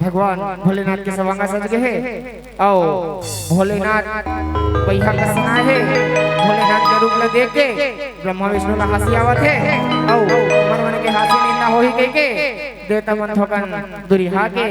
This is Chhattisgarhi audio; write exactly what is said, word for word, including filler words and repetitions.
भगवान भोलेनाथ के सवांगा सज गे हे। अउ भोलेनाथ बइहा कसन आए हे। भोलेनाथ के रूप ला देख के ब्रह्मा विष्णु ला हंसी आवत हे। अउ मन मन के हंसी निंदा होही कहिके देवता मन थोकन दुरिहा के